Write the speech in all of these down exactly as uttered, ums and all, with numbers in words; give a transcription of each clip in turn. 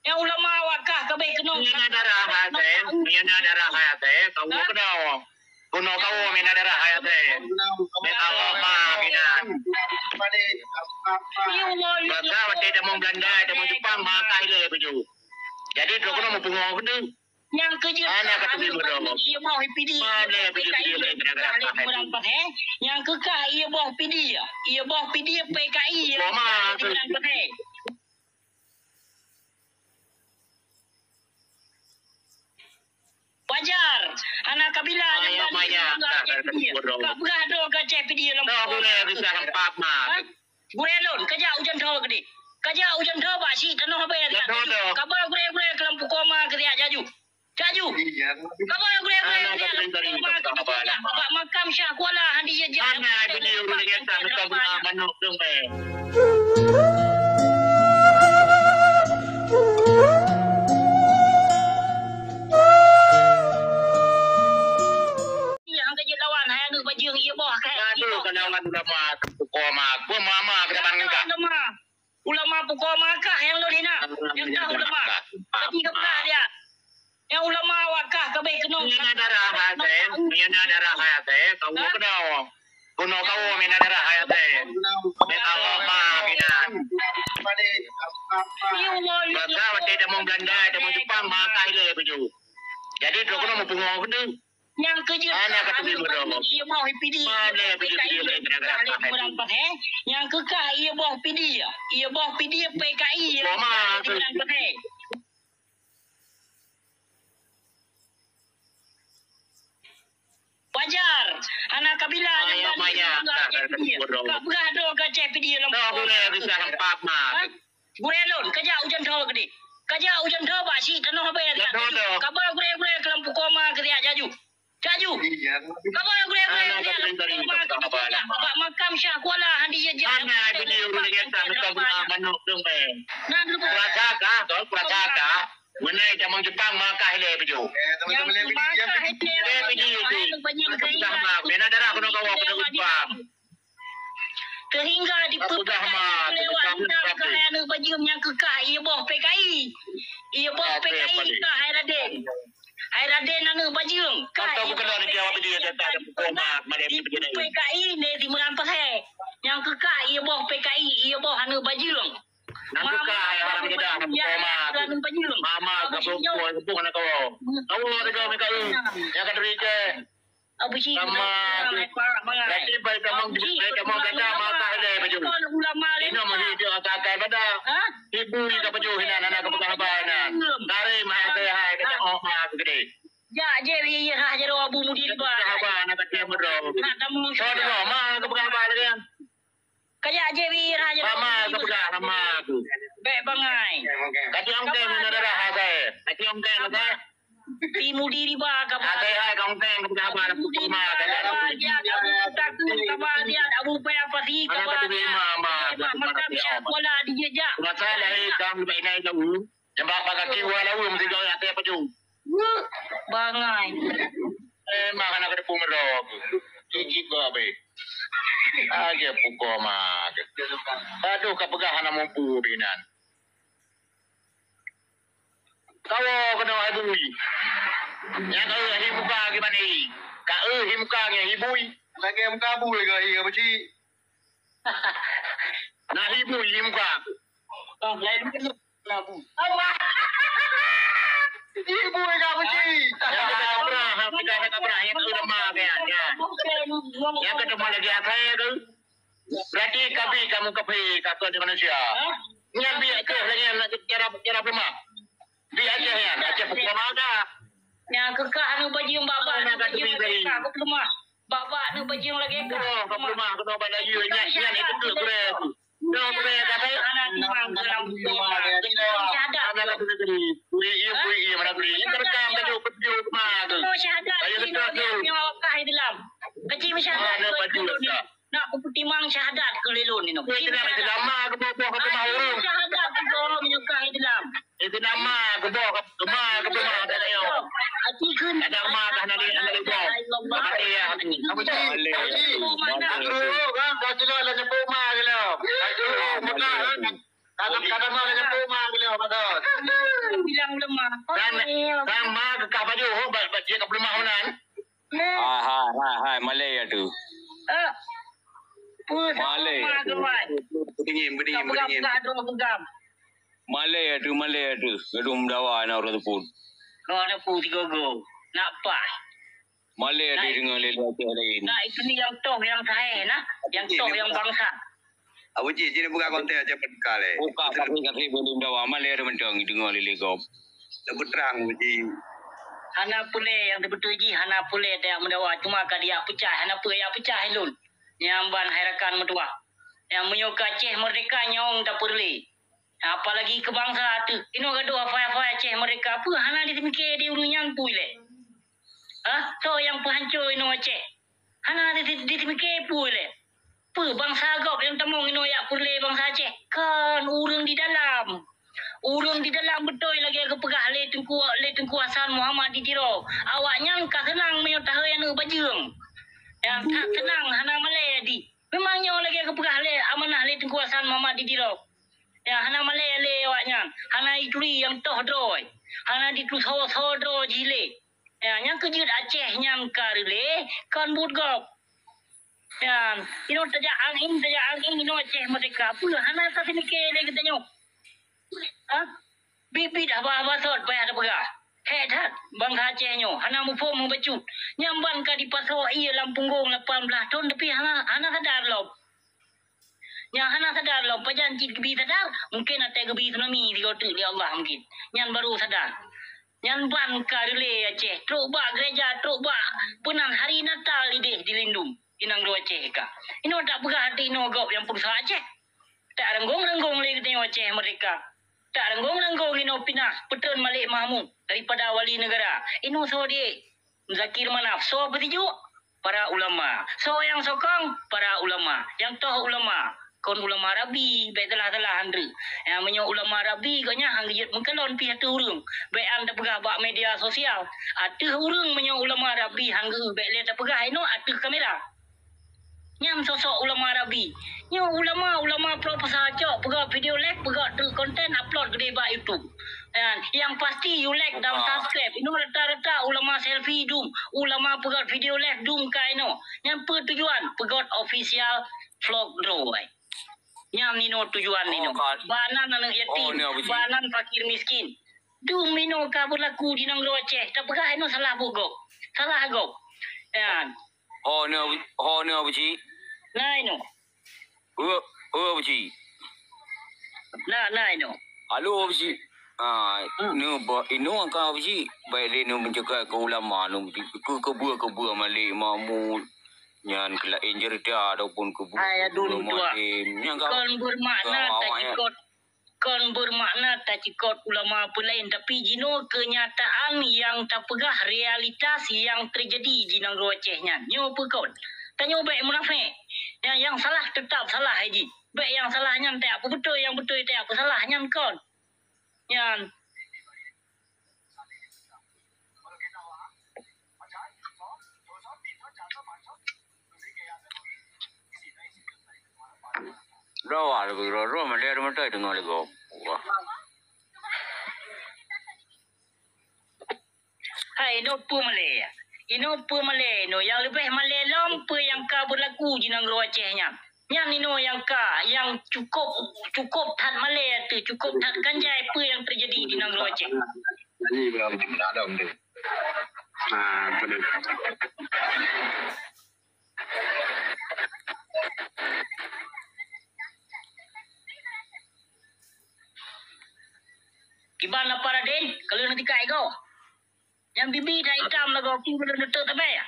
Nyang ulama wakah kabeh keunong. Nyan na darah hai asai, nyan na darah hai asai, kau keunoe. Keunoe kau nyan na darah hai asai. Memang ma kina. Iya, Allah, iya. Basa watèe tamong Belanda, tamong Jepang, ma kah ilèe baju. Jadi, trok keunoe meupungo keunoe. Nyang keujeuet ana ka teubimbang. Iya boh P D I. Mana P D I, P D I, P D I, P D I. Nyang keukah iya boh P D I. Iya boh P D I P K I. Iya boh P D I. Wajar. Hana kabila nyang bani. Ka peugah do ka ceh P D I lam. Dah boleh bisa empat mah. Gurèe lôn, kajak ujeuen tho keudeh. Kajak ujeuen tho bak syiek tanoh abèe. Ka ba gurèe-gurèe keu lam pukoe ma keu siat jaju. Jaju. Ka ba gurèe-gurèe keu siat lam pukoe ma keu siat. Bak makam Syah Kuala hana jijak. Hana bini ureueng nyata, bukan manok dong, eh. Iya, hana jeuet lawan, hai aneuk bajeueng, iya boh, hai. Aduh, ka lawan ulama, pukoe ma, pukoe ma, ma, kena bangga. Ulama pukoe ma kah nyang lôn hina? Nyang kah ulama. Tapi kah dia? Nyang ulama wakah kabeh keunong. Nyan na darah hai asai, nyan na darah hai asai, kau keunoe. Keunoe kau nyan na darah hai asai. Memang ma kina. Iya, Allah, iya. Basa watèe tamong Belanda, tamong Jepang, ma kah ilèe baju. Jadi, trok keunoe meupungo keunoe. Nyang keujeuet ana ka teubimbang. Iya boh P D I. Mana P D I, P D I, P D I, P D I. Nyang keukah iya boh P D I. Iya boh P D I P K I. Iya boh P D I. Wajar. Hana kabila nyang bani. Ka peugah do ka ceh P D I lam. Dah boleh bisa empat mah. Gurèe lôn, kajak ujeuen tho keudeh. Kajak ujeuen tho bak syiek tanoh abèe. Ka ba gurèe-gurèe keu lam pukoe ma keu siat jaju. Jaju. Ka ba gurèe-gurèe keu siat lam pukoe ma keu siat. Bak makam Syah Kuala hana jijak. Hana bini ureueng nyata, bukan manok dong, eh. Nah, lu. Kurasa kah, kau kurasa kah? Meunai tamong Jepang ma kah ilèe baju. Nyang ma kah ilèe. Ilèe baju. Baju. Darah keunoe kau keunoe Jepang. Sehingga dipeugah lewat undang keu hai aneuk bajeueng nyang keukah, iya boh P K I. Iya boh P K I kah hai Raden. Hai Raden aneuk bajeueng kah, iya boh P K I. P K I lé di Meurantah hai. Nyang keukah iya boh P K I, iya boh aneuk bajeueng. Nyang keukah hai haram jadah, aneuk bajeueng. Mama ka boh boh aneuk kau. Kau ada kau P K I. Nyang ka turi ke. Abu Cik, sama. Berarti baik tamong, baik tamong gata mata ilèe baju. Ulama lain. Inoe meuhi dia akai pada. Ha? Ibu ni ka baju hina anak ka peugah haba nan. Kare mah akai hai ka oh ma gede. Jak je iya rah jaro Abu Mudir ba. Haba anak ka dia mudro. Nak tamong. Soal ma ka peugah haba lagi. Kajak je bi raya. Sama kepeugah sama aku. Bèk bangai. Kati ongkeng na darah agai. Kati ongkeng agai. Ti mudi riba ka. Agai hai ka ongkeng kepeugah ba. Mudi riba ka ba dia, Abu Takut ka ba dia, Abu Paya Pasi ka ba dia. Makam Syah Kuala dijejak. Masa lahé kang ba inai tahu. Nyang bak kaki wa lawa meusigoe até paju. Bangai. Eh, mak anak ada pun merok. Cici kau abe. Aja pukul mak. Aduh, ka peugah anak mumpu binan. Kau kena ai bui. Nyang kau ai muka gimana? Kau ai muka ngai bui. Lagi muka bui kau ai apa cik? Nah, ibu, ibu muka. Oh, lain dulu. Nah, bu. Ibu yang kamu cik. Yang kita kabrah, yang kita kabrah, yang tu lemah kan, ya. Yang ketemu lagi apa ya tu? Berarti kabi kamu kafe, kata di manusia. Yang biar ke lagi yang nak cara, cara lemah. Di Aceh ya, Aceh pukul mana? Nyang keukah anu bajeueng bak-bak, anu bajeueng lagèe kah, bak peulumah. Bak-bak anu bajeueng lagèe kah. Oh, bak peulumah, keunoe bak laju, nyan, nyan itu tu, gurèe tu. Nyoe gurèe dah saya. Anak timang dalam peulumah. Syahadat. Anak tu negeri. Bui iya, bui iya, mana bui iya. Yang terekam dah jauh, jauh rumah tu. Syahadat. Ayo, betul tu. Nyawa kah di dalam. Kecil syahadat. Mana baju dah? Nak kupeutimang syahadat keu lé lôn inoe. Weh, tenang, itu nama keuboh-boh keu teumah ureueng. Syahadat keu lôn meunyoe ka Islam. Itu nama keuboh, keu ma keu teumah ada nyoe. Hati kheun. Ada ma dah nari, nari boh. Nama dia? Abu Ji, Abu Ji. Aku kan, kau sila lah nyebut ma keu lôn. Aku, Mekah kan. Kata, kata ma lah nyebut ma keu lôn, betul. Ulama. Dan, dan ma keukah baju, ho, ba, ba, dia ka peuleumah meunan. Nah. Hai, hai, hai, hai, malèe ya tu. Eh. Peue Malèe sama ya tu. Keuwai. Beudingin, beudingin, beudingin. Peugam, peugam, peugam. Malèe ya tu, malèe ya tu. Gadoh meudawa na ureueng teupeu. Kau na pu sigogo. Nak paih. Malèe ya tu deungoe lé lé Aceh laén. Nah, itu ni yang toh, yang sahih, nah. Yang toh, yang bangsa. Abu Ji, sini buka konten aja pun kali. Buka, tapi kasih belum dawa. Malèe ya tu mantong deungoe lé lé gob. Lebih terang, Abu Ji. Hana pulé yang teubeutôi jih, hana pulé tajak meudawa. Cuma ka dijak peucah, hana peue jak peucah lôn. Nyang ban hai rakan meutuwah. Nyang meunyoe keu Aceh merdeka nyawöng tapeureulée. Apalagi keu bansa teuh. Inoe gadoh hafai-hafai Aceh merdeka. Peue hana jiteumiké di ureueng nyan peue lé? Hah? Soe nyang peuhanco inoe Aceh? Hana jiteumiké peue lé? Peue bansa gob nyang tamong inoe jak peureulée bansa Aceh? Kon ureueng di dalam. Ureueng di dalam beutôi lagèe geupeugah lé Teungku, lé Teungku Hasan Muhammad di Tiro. Awaknyan ka seunang meunyoe tahôi aneuk bajeueng. Nyang that seunang hana malèe di. Memang nyoe lagèe geupeugah lé amanah lé Teungku Hasan Muhammad di Tiro. Ya, hana malèe lé awaknyan. Hana jituri nyang toh droe. Hana jituri soe-soe droe jih lé. Ya, nyang keu jeuet Aceh nyan ka reulée kon buet gob. Nyan, inoe tajak angén, tajak angén inoe Aceh merdeka. Peue hana tateumiké lé geutanyoe? Hah? Biet-biet haba-haba sot payah tapeugah. Hék that, bansa Aceh nyoe hana muphom meubacut. Nyang ban ka dipasoe ié lam punggong lapan blaih thon, tapi hana, hana sadar lom. Nyang hana sadar lom, pajan cit geubi sadar, mungken watèe geubi tsunami sigoe teuk lé Allah mungken. Nyan baru sadar. Nyan ban ka reulée Aceh, trok bak gereja, trok bak peunan hari Natal idéh di Lindung, di nanggroe Aceh ka. Inoe tapeugah até inoe gob nyang peurusah Aceh. Taranggong-ranggong lé geutanyoe Aceh merdeka. Taranggong-ranggong inoe pinah Peutron Malik Mahmud daripada wali negara. Inoe soe di Muzakir Manaf, soe peusijuek? Para ulama. Soe nyang sokong? Para ulama. Nyang toh ulama, kon ulama Rabi, bèk salah-salah han treuk. Ya, meunyoe ulama Rabi, gobnyan han geujeuet meukalon pih ateueh ureueng. Bèk han tapeugah bak media sosial. Ateueh ureueng meunyoe ulama Rabi han geu, bèk lé tapeugah inoe ateueh kamera. Nyan sosok ulama Rabi. Nyoe ulama-ulama proposal cok, peugöt video live, peugöt treuk konten, upload keudéh bak YouTube. Nyan, nyang pasti you like dan subscribe. Inoe rata-rata ulama selfie dum, ulama peugöt video live dum ka inoe. Nyan peue tujuan? Peugöt official vlog droe. Nyan inoe tujuan inoe. Bak nan aneuk yatim, bak nan fakir miskin. Dum inoe ka beulaku di nanggroe Aceh. Tapeugah inoe salah buet gob. Salah gob. Nyan. Ho nyoe, ho nyoe Abu Ji. Na inoe. Ho, ho Abu Ji. Na, na inoe. Halo Abu Ji. Ah, hmm. Nu ba inoe ka Abu Ji. Baik lé nu mencegah ke ulama nu ke, ke, keubua-keubua Malik Mahmud. Nyan keu laén cerita ataupun keubua, hai, adun keubua mutua. Malim. Nyan ka, kon bermakna ka awak, ya. Tacikot Kon bermakna tacikot ulama peulaén, tapi jinoe keunyataan nyang tapeugah realitas nyang teujadi di nanggroe Aceh nyan. Nyoe peue kon? Tanyoe bèk munafék. Nyang, nyang salah teutap salah jih. Bèk nyang salah nyan tajak peubeutôi, nyang beutôi tajak peusalah nyan kon. Nyan. Roh, roh, roh, malèe, roh, malèe, deungoe lé gob. Wah. Hai, inoe peue malèe? Inoe peue malèe inoe? Nyang leubeh malèe lom peue nyang ka beulaku di nanggroe Aceh nyan. Nyan inoe nyang ka, nyang cukôp, cukôp that malèe teuh, cukôp that ganjai peue nyang teujadi di nanggroe Aceh. Jadi, belum, belum, belum. Ha, betul. Kiban apa Raden? Kalau nanti kai kau. Nyang bibi dah itam lagoe pi belum tutup tapi ya.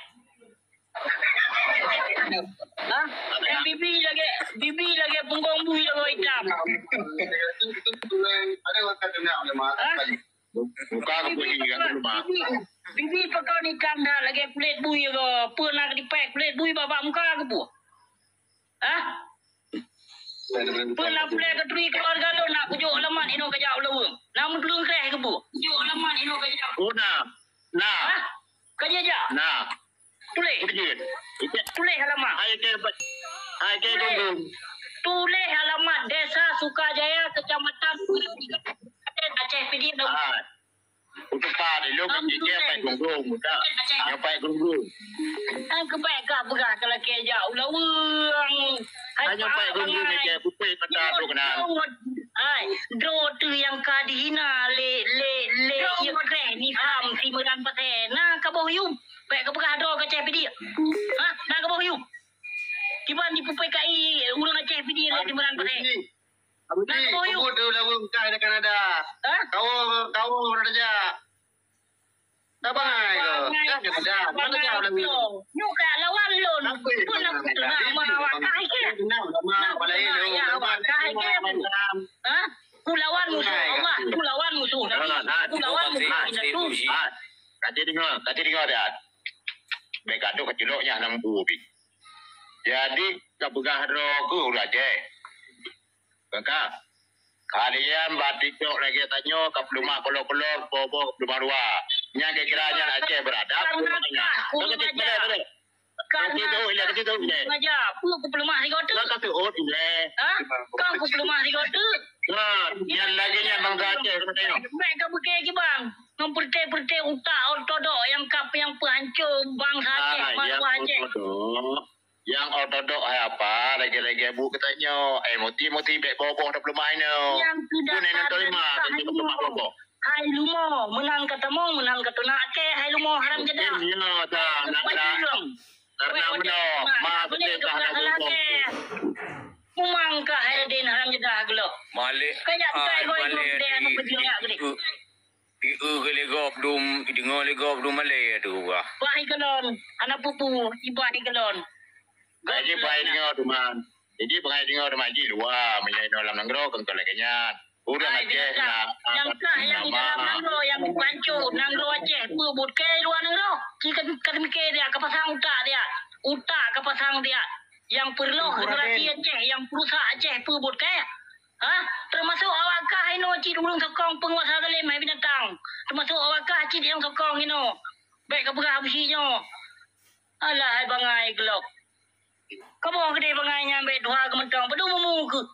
Ha? Nyang bibi lagi, bibi lagi punggong bui lagoe itam. Ha? Muka aku bibi, bibi, bibi pakon itam dah lagi kulit bui lagoe. Peue nak dipek kulit bui babak muka ke peue? Ha? Peue na pulèh ka turi keuluwarga lôn nak kujok alamat inoe kajak u Laweueng? Na meutulông kreh keupeue? Kujok alamat inoe kajak. Oh, na. Na. Hah? Ka jijak? Na. Tuléh. Tuléh alamat. Hai, ke, hai, ke, tuléh. Tuléh alamat Desa Sukajaya, Kecamatan Aceh Pidie, Laweueng. Ah. Uteupah di lôn keu cicém pai gong-gong, muda. Nyang pai gong-gong. Kan keubai ka peugah keu lakée jak u laweueng. Hai nyang pai gong-gong, cicém pupui mata tu keunan. Hai, droe teuh nyang ka dihina lé, lé, lé Ukraine ni ham si Meuran Pasé. Na kaboh yum. Bèk ka peugah droe ka ceh pidiek. Ha, na kaboh yum. Kiban di pupui kai ureueng Aceh pidiek lé si Meuran Pasé. Abuti, peubuet tu laweueng kah di Kanada. Ha? Kawo, kawo raja. Tak bangai ke? Bangai. Kah di Kanada. Mana jauh lagi? Nyoe ka lawan lôn. Pun aku tu nak ma awak kah ke? Nak ma ya awak kah ke? Ha? Ku lawan musuh Allah, ku lawan musuh Nabi, ku lawan musuh Nabi. Kati dengar, kati dengar dah. Bèk gadoh keuculok nyah nam bu bi. Jadi, ka peugah droe keu ureueng Aceh. Ka, ka. Kalian bak TikTok lagèe tanyoe, ka peuleumah kolor-kolor, boh-boh peuleumah luwa. Nyan kira-kira nyan Aceh beradab. Kurang ajar, kurang ajar. Kati tu ilèe, kati tu ilèe. Kurang ajar. Peue ku peuleumah sigoe teuk? Kati tu ilèe. Ha? Kau ku peuleumah sigoe teuk? Nah, nyan lagèe nyan bangsa Aceh kata nyoe. Bèk ka beukée kiban. Ngon peureté-peureté utak ortodok nyang ka, nyang peuhanco bangsa Aceh, bangsa Aceh. Nyang ortodok hai apa, lagèe-lagèe bu geutanyoe. Eh, muti-muti bèk boh-boh dak peuleumah inoe. Nyang keudah nyan teurimong, boh-boh. Hai lumo, meunan ka tamong, meunan ka tunak kèe, hai lumo haram jadah. Inoe ta, nak, nak. Karena meunoe, ma beutôi ka hana boh-boh. Mumang ka hai Raden haram jadah geuloh. Malik, kajak ah, kai goi malik tu dia di, anak di, berjingak gede. Di, di, di, lé gob dum, deungoe lé gob dum malèe tu bah. Bah ikalon, hana pupu, ibah ikalon. Jadi bah deungoe teuma. Jadi bah deungoe teuma ji luwa, meunyoe inoe lam nanggroe kon lagèe nyan. Ureueng Aceh na, nyang kah nyang di dalam nanggroe nyang pancok nanggroe Aceh peue buet kèe luwa nanggroe. Ci ka, ka teumiké dia, ka pasang utak dia. Utak ka pasang dia. Nyang peureuloh generasi Aceh, nyang peurusak Aceh peue buet kèe. Ha? Teumasok awak kah inoe cit ureueng sokong peunguasa zalim hai binatang. Teumasok awak kah cit nyang sokong inoe. Bèk ka peugah Abusyik nyoe. Alah hai bangai geuloh. Kamoe keudeh bangai nyan bèk tuha keumeutong, padum umu keuh.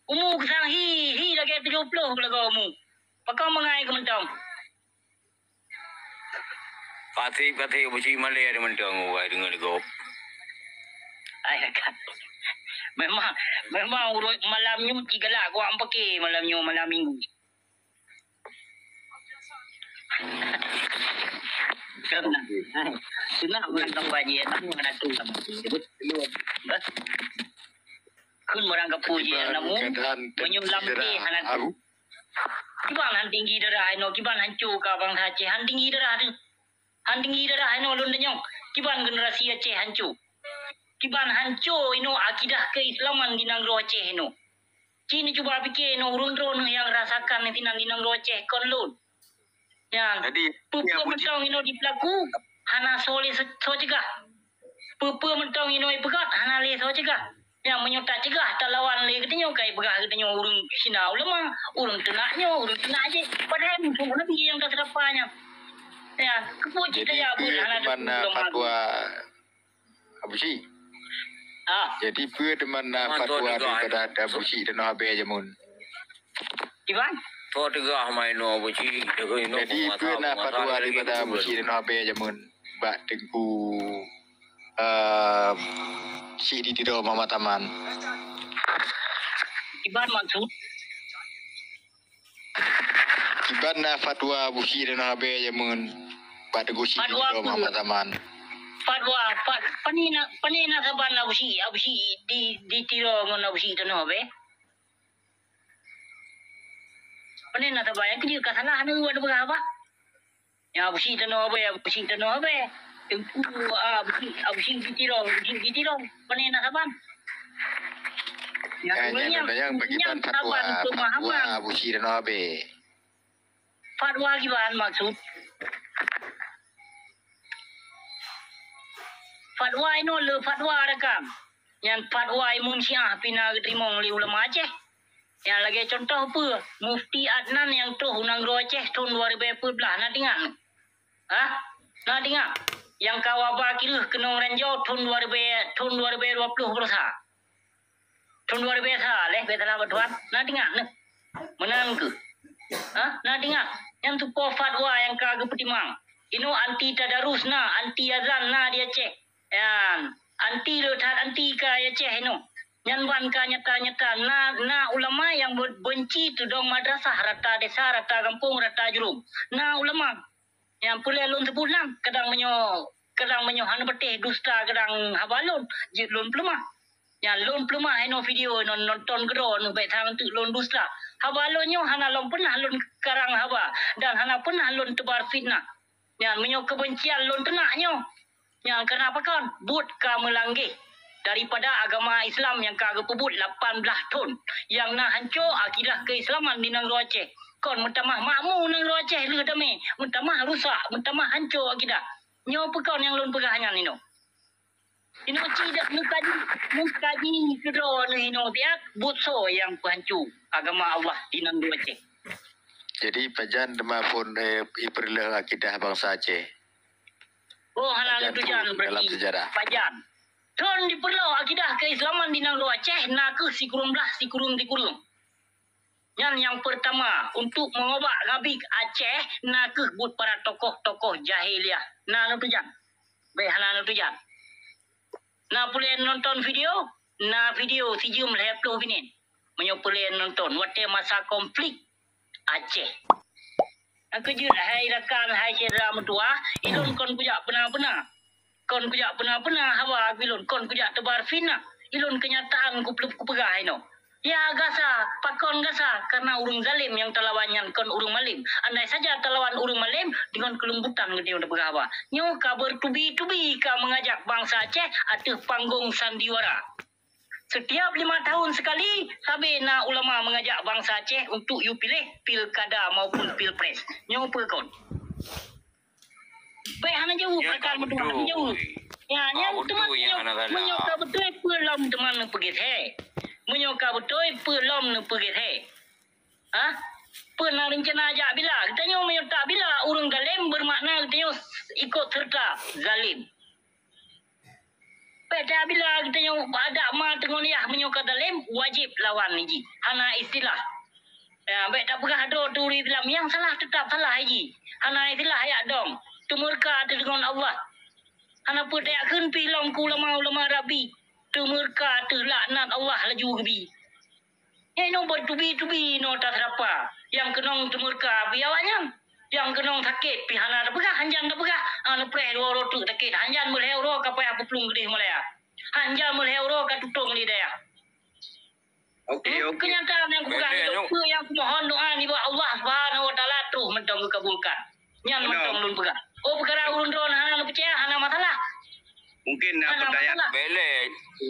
Umu keusang hi, hi lagèe tujoh ploh lagoe umu. Pakon bangai keumeutong. Pati-pati beusi malèe di mantong, wai deungon lé gob. Ai, kan. Memang, memang urut malam nyoe ci galak kuat paké malam nyoe, malam minggu. Kan. Sunat urang kampanye, namun ada tu sama. Sebut dulu. Kan. Kun orang kampanye, namun menyulam deh, anak tu. Kiban han tinggi darah inoe, kiban hanco ka bangsa Aceh, han tinggi darah tu. Han tinggi darah inoe lôn tanyong, kiban generasi Aceh hanco. Kiban hanco inoe akidah keislaman di nanggroe Aceh inoe. Ci neucuba pike inoe ureueng droeneuh nyang rasakan sinan di nanggroe Aceh kon lôn. Nyan, peue-peue mantong inoe jipeulaku, hana soe lé soe cegah. Peue-peue mantong inoe ipeugah, hana lé soe cegah. Nyang meunyoe tacegah, talawan lé geutanyoe, ka ipeugah geutanyoe ureueng Cina ulama, ureueng teunak nyoe, ureueng teunak jih. Padahai musoh Nabi nyang ka seurapa nyan. Ya, keupeue cit tajak buet hana teupeu ulama. Abusyik. Ah. Jadi peue teuma na fatwa daripada Abusyik Tanoh Abee jameun? Kiban? Jadi peue na fatwa daripada Abusyik Tanoh Abee jameun bak Teungku, eh, Syik di Tiro Muhammad Saman? Kiban maksud? Kiban na fatwa Abusyik Tanoh Abee jameun bak Teungku Syik di Tiro Muhammad Saman? Fatwa, pat-, pane na, pane na saban Abusyik, Abusyik di, di Tiro ngon Abusyik Tanoh Abee? Pane na saban, nyang keujeuet ka salah, hana ureueng peugah haba. Nyang Abusyik Tanoh Abee, Abusyik Tanoh Abee. Teungku, ah, Abusyik, Abusyik di Tiro, Abusyik di Tiro. Pane na saban. Nyang, nyang, nyang bagi ban fatwa, fatwa Abusyik Tanoh Abee. Fatwa kiban maksud? Fatwa inoe le fatwa rakam. Nyan fatwa Imum Syiah pih na geuteurimong lé ulama Aceh. Nyang lagèe cuntoh peue, Mufti Adnan nyang troh u nanggroe Aceh thon dua ribèe peuet blah, na teuingat? Hah? Na teuingat? Nyang ka waba kireuh keunong ranjau thon dua ribèe, thon dua ribèe dua ploh baroesa. Thon dua ribèe sa lhèe, bèk salah bak Tuhan. Na teuingat neuh? Meunan keuh. Hah? Na teuingat? Nyan tupo fatwa nyang ka geupeutimang. Inoe anti tadarus na, anti azan na di Aceh. Nyan, anti le that anti ka Aceh inoe. Nyan ban ka nyata-nyata na, na ulama nyang be-, benci teudong madrasah rata desa, rata gampông, rata jurông. Na ulama. Nyang peureulée lôn seubut nan, kadang meunyoe, kadang meunyoe hana patéh dusta kadang haba lôn, jeuet lôn peuleumah. Nyan lôn peuleumah inoe video, non-, nonton keudroe neuh bék sang teuk lôn dusta. Haba lôn nyoe hana lom peunah lôn karang haba dan hana peunah lôn teubar fitnah. Nyan meunyoe keubencian lôn teunak nyoe, nyan keunapa kon? Buet ka meulanggeh daripada agama Islam nyang ka geupeubuet lapan blaih thon, nyang na hanco akidah keuislaman di nanggroe Aceh. Kon meutamah makmu nanggroe Aceh lheueh damé, meutamah rusak, meutamah hanco akidah. Nyoe peue kon nyang lôn peugah nyan inoe? Inoe ci dak meukaji, meukaji keudroe neuh inoe siat, buet soe nyang peuhanco agama Allah di nanggroe Aceh. Jadi, pajan teuma phon, eh, ipeureuloh akidah bansa Aceh? Oh, hana neutujan berarti. Dalam sejarah. Pajan. Thon dipeureuloh akidah keuislaman di nanggroe Aceh na kheueh sikureueng blaih sikureueng-sikureueng. Nyan nyang peurtama, untuk meungobak ngabik Aceh na kheueh buet para tokoh-tokoh jahiliah. Na neutujan? Bék hana neutujan. Na peureulée nonton video? Na video sijeuem lhée ploh minét. Meunyoe peureulée nonton, watée masa konflik Aceh. Nyang keujeuet hai rakan, hai syedara meutuwah, ilôn kon kujak peuna-peuna. Kon kujak peuna-peuna hawa geuh ilôn, kon kujak teubar fitnah. Ilôn keunyataan kupeuleueb kupeugah inoe. Ya gasa, pakon gasa, karena ureuëng zalém nyang talawan nyan kon ureuëng malém. Andai saja talawan ureuëng malém, deungon keuleumbutan geutanyoe tapeugah hawa. Nyoe ka bertubi-tubi ka mengajak bansa Aceh ateueh panggong sandiwara. Setiap lima tahun sekali, sabe na ulama mengajak bansa Aceh untuk yue piléh pilkada maupun pilpres. Nyoe peue kon? Bék hana jaweueb, rakan meutuwah, hana jaweueb. Ya, nyan teuma meunyoe ka beutôi peue lom teuma neupeugét he. Meunyoe ka beutôi peue lom neupeugét he. Ha? Peue na reuncana jak bila? Geutanyoe meunyoe tak bila ureuëng zalém, bermakna geutanyoe ikut serta zalém. Bék tabila geutanyoe adak ma teungon yah meunyoe ka zalém, wajéb lawan jih. Hana istilah. Ya, bék tapeugah droe turi bilang nyang salah teutap salah jih. Hana istilah yak dong. Teumeurka teudeungon Allah. Hana peue tayak kheun pih lom keu ulama-ulama Rabbi. Teumeurka teuh laknat Allah laju geubi. Nyoe inoe bertubi-tubi inoe taseurapa nyang keunong teumeurka bak awaknyan. Nyang keunong sakét pih hana tapeugah, hanjan tapeugah. Ah, neupreh dua uroe teuk sakét, hanjan meulhée uroe ka payah peuplueng keudeh meulaya. Hanjan meulhée uroe ka tutong lé dayah. Oke, hmm, oke. Keunyataan nyang kupeugah nyoe, peue nyang kumohon doa nibak Allah Subhanahu wa Taala troh mantong geukabulkan. Nyan mantong lôn peugah. Oh, peukara ureuëng droe hana neupeucaya, hana masalah. Mungkin na peutanyaan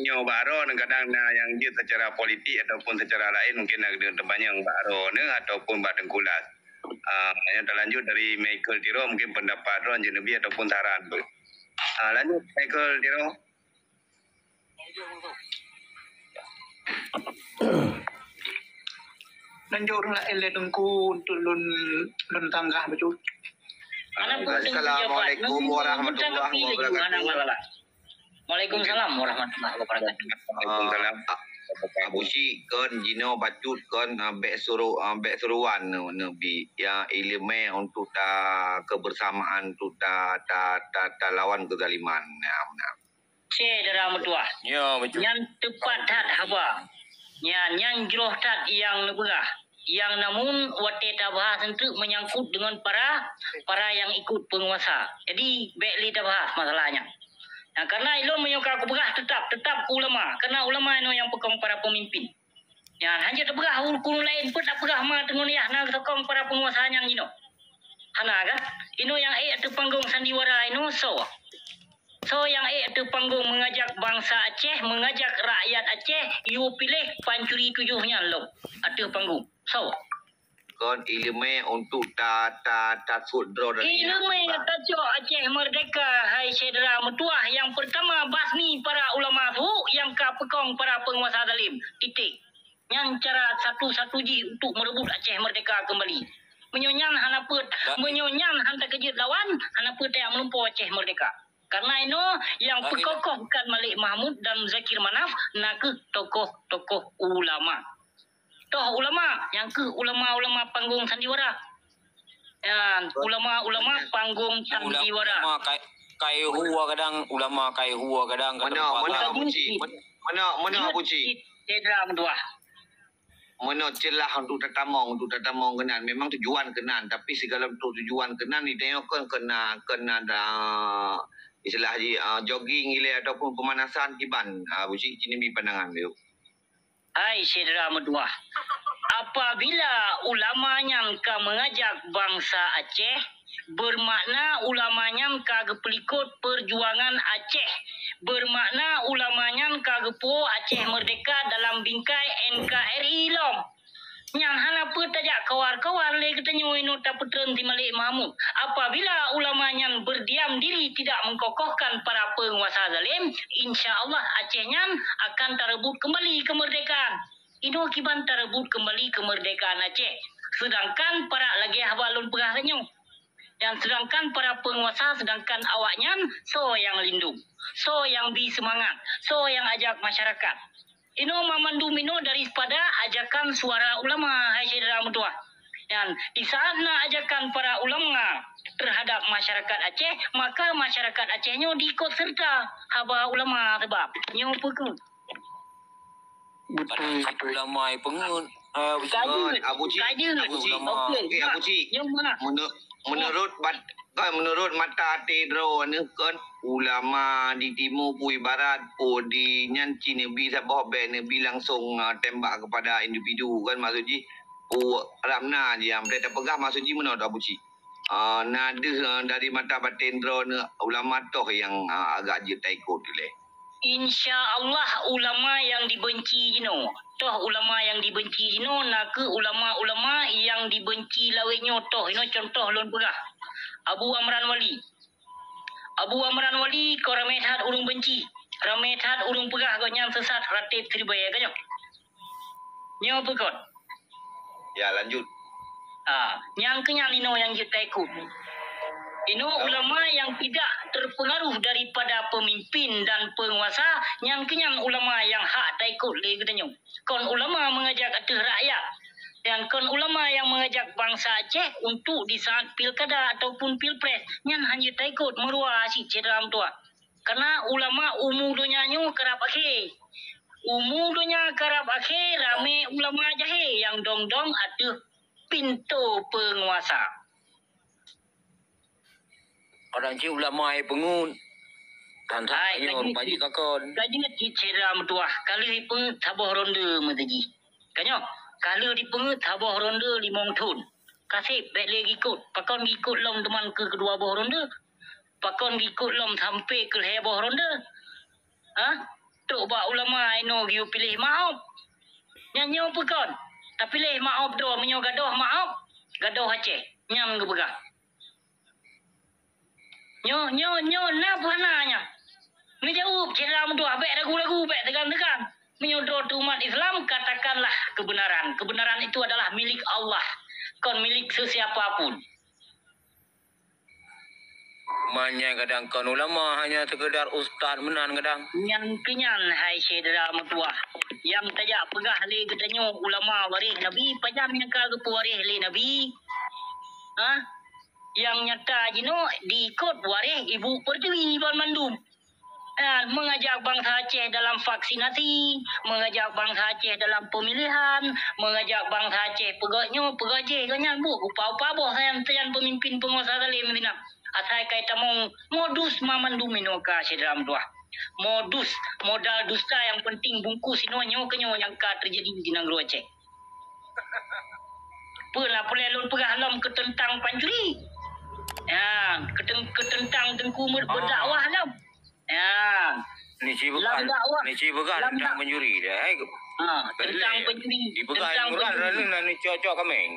nyoe bak droe, kadang na nyang jeuet secara politik ataupun secara lain, mungkin na teupanyong bak droe ataupun bak Teungku Las. Ah, nyang talanjut dari Michael Tiro, mungkin pendapat droe jeuet neubi ataupun saran. Ah, lanjut Michael Tiro. Lanjut ureuëng laén lé Teungku untuk lôn, lôn tanggah bacut. Assalamualaikum warahmatullahi wabarakatuh. Waalaikumsalam warahmatullahi wabarakatuh. Waalaikumsalam. Ah, Abu Syik kon jinoe bacut kon, ah, bék suru-, ah, bék suruhan neu-, neubi ya ileumé untuk ta kebersamaan tu ta, ta, ta, talawan kezaliman. Nah, nah. Syedara meutuwah. Ya, betul. Nyan teupat that haba. Nyan, nyan jroh that nyang neupeugah. Nyang namun watée tabahas eunteuk meunyangkut deungon para, para nyang ikut peunguasa. Jadi, bék lé tabahas masalah nyan. Nah, karena ilôn meunyoe ka kupeugah teutap, teutap keu ulama. Karena ulama inoe nyang peukong para peumimpin. Nyan, hanjeuet tapeugah ureuëng laén peuet tapeugah ma teungoh yah na geusokong para peunguasa nyan jinoe. Hana kan? Inoe nyang ék ateueh panggong sandiwara inoe soe? Soe nyang ék ateueh panggong mengajak bansa Aceh, mengajak rakyat Aceh, yue piléh pancuri tujoh nyan lom ateueh panggong? Soe? Kon ileumé untuk ta, ta, ta sut droe dari ileumé tacok Aceh merdeka, hai syedara meutuwah, nyang peurtama basmi para ulama su nyang ka peukong para peunguasa zalim. Titik. Nyan cara satu-satu jih untuk meureubot Aceh merdeka keumbali. Meunyoe nyan hana peuet, meunyoe nyan hana takeujeuet lawan, hana peuet tajak meulumpoe Aceh merdeka. Karena inoe nyang peukokoh bukan Malik Mahmud dan Zakir Manaf, na kheueh tokoh-tokoh ulama. Toh ulama, nyang kheueh ulama-ulama panggong sandiwara. Nyan, ulama-ulama panggung sandiwara. Ulama kai, kai hua kadang, ulama kai hua kadang, kadang. Mana, mana Abu Cik? Mana, mana Abu Cik? Syedara meutuah. Mana celah untuk tatamong, untuk tatamong keunan. Memang tujuan keunan, tapi segala bentuk tujuan keunan, itanyoe kon keunan, keunan, ah, istilah jih, ah, jogging ilée ataupun pemanasan kiban, ah, Abu Cik, ci neubi pandangan lé. Hai syedara meutuah, apabila ulama nyan ka meungajak bansa Aceh, bermakna ulama nyan ka geupeulikot peujuangan Aceh, bermakna ulama nyan ka geupuwoe Aceh meurdeka dalam bingkai N K R I lom. Nyan hana peue tajak kawar-kawar lé geutanyoe inoe tapeutreun si Malik Mahmud. Apabila ulama nyan berdiam diri tidak mengkokohkan para penguasa zalim, insya Allah Aceh nyan akan tareubot keumbali keumeurdekaan. Inoe kiban tareubot keumbali keumeurdekaan Aceh. Seudangkan para lagée haba lôn peugah nyoe. Dan seudangkan para penguasa, seudangkan awaknyan, soe nyang lindong, soe nyang bi seumangat, soe nyang ajak masyarakat. Inoe mamandum inoe daripada ajakan suara ulama, hai syedara meutuah. Dan di saat na ajakan para ulama terhadap masyarakat Aceh, maka masyarakat Aceh nyoe diikot serta haba ulama, sebab nyoe peue keuh. Betul, betul. Ulama ai peungeut. Ah, Abu Cik. Abu Cik. Abu Cik. Okey, Abu Cik. Menurut, menurut bat-, kan, menurut mata até droeneuh kan, ulama di timu peue ibarat peue di nyan ci neubi saboh bék neubi langsung, ah, tembak kepada individu kan, maksud jih peue ramna jih nyang bèk tapeugah, maksud jih meunoe Abu Cik. Ah, na deuh, ah, dari mata batén droeneuh ulama toh nyang, ah, agak jeuet taikot lé. Insya Allah ulama nyang dibenci jinoe. Toh ulama nyang dibenci jinoe nakeuh ulama-ulama nyang dibenci lawét nyoe toh. Inoe contoh lôn peugah. Abu Amran Wali. Abu Amran Wali kon ramé that ureuëng benci. Ramé that ureuëng peugah gobnyan sesat, ratib siribèe, ka nyoe. Nyoe peue kon? Ya, lanjut. Ah, nyang keunyan inoe nyang jeuet taikot. Inoe ulama nyang tidak terpengaruh daripada pemimpin dan penguasa, nyang keunyan ulama nyang hak taikot lé geutanyoe. Kon ulama mengajak ateueh rakyat. Dan kon ulama nyang mengajak bangsa Aceh untuk di saat pilkada ataupun pilpres. Nyan hana jeuet taikot, meuruwa cit syedara meutuah. Karena ulama umu donya nyoe karab akhé. Umu donya karab akhé, ramé ulama jahé nyang dong-dong ateueh pintoe penguasa. Kadang cit ulama ai peungeut. Tan-tan nyoe rupa jih kakon. Ka jeuet cit syedara meutuah, ka lheueh ipeungeut saboh ronde meuteujih. Ka nyoe, ka lheueh dipeungeut saboh ronde limong thon. Ka sép, bèk lé gikot. Pakon gikot lom teuma keu keudua boh ronde? Pakon gikot lom sampoe keu lhèe boh ronde? Ha? Trok bak ulama inoe geuyue piléh maob. Nyan nyoe peue kon? Tapiléh maob droe, meunyoe gadôh maob, gadôh Aceh. Nyan geupeugah. Nyoe, nyoe, nyoe na peue hana nyan? Neujaweueb syedara meutuah, bèk ragu-ragu, bèk teugan-teugan. Meunyoe droe teuh umat Islam, katakanlah kebenaran. Kebenaran itu adalah milik Allah, kon milik sesiapa pun. Manya kadang kon ulama, hanya sekedar ustaz meunan kadang. Nyan keunyan, hai syedara meutuah. Nyang tajak peugah lé geutanyoe ulama waréh Nabi, pajan nyang ka geupeuwaréh lé Nabi? Ha? Nyang nyata jinoe diikot waréh Ibu Pertiwi banmandum. Ha, mengajak bangsa Aceh dalam vaksinasi, mengajak bangsa Aceh dalam pemilihan, mengajak bangsa Aceh peugah nyoe, peugah jéh, gobnyan buet upa-upa boh sajan-sajan pemimpin penguasa zalim sinan. Asai kai tamong modus mamandum inoe ka syedara meutuah. Modus, modal dusta nyang penting bungkus inoe nyoe keu nyoe nyang ka teujadi di nanggroe Aceh. Peue na peureulèe lôn peugah lom keu teuntang pancuri? Ya, keu teung-, keu teuntang teungku meudakwah lom. Ya. Ni ci peugah, ni ci peugah teuntang pancuri dah, hai. Ha, teuntang pancuri. Dipeugah teuntang pancuri. Nan cocok kameng.